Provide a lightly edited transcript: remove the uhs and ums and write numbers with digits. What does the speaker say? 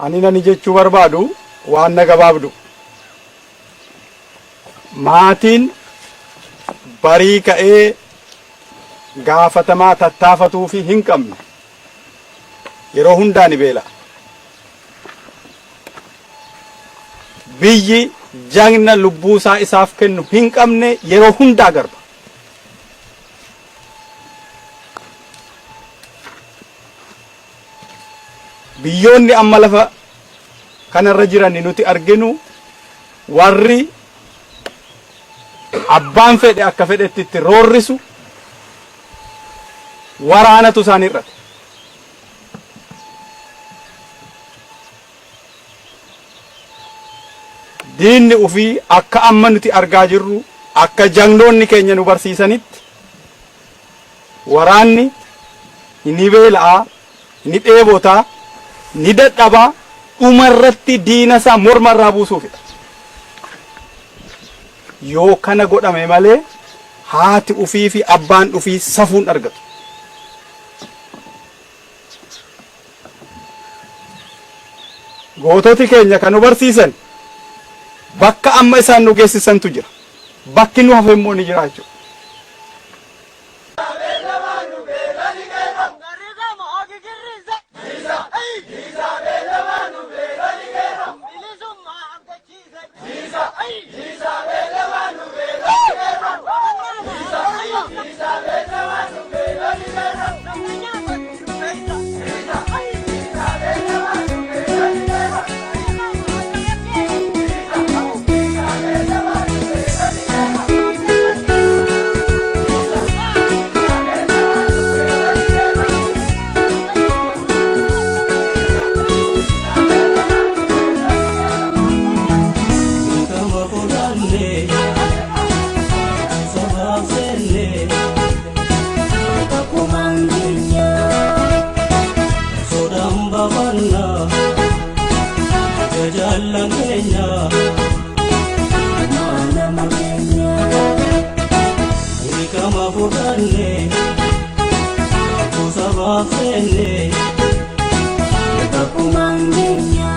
Ani nani jechuu barbaadu waan na gabaabdu. Maatiin barii ka'ee gaafatamaa tattaafatuufi hin qabne yeroo hundaa ni beela'a. Biyyi jagna lubbuusaa isaaf kennu hin qabne yeroo hundaa garba. Biyyoonni amma lafa kanarra jiran nuti arginu warri abbaan fedhe akka fedhetti itti roorrisu waraanatu isaan hir'ate. Diinni ufii akka amma nuti argaa jirru akka jagnoonni keenya nu barsiisanitti waraanni ni beela'a, ni dheebota, ni dadhaba, dhuma irratti diina isaa morma irraa buusuufidha. Yoo kana godhame malee haati ufii fi abbaan ufii safuun argatu. Goototi keenya kan nu barsiisan bakka amma isaan nu geessisantu jira. Bakki nu hafe immoo ni jira jechuudha. Dirqama fudhanne sabaaf seenne akkumaan keenya sodaan bafanna jajaallan keenya nama keenya dirqama fudhanne sabaaf seenne akkumaan keenya.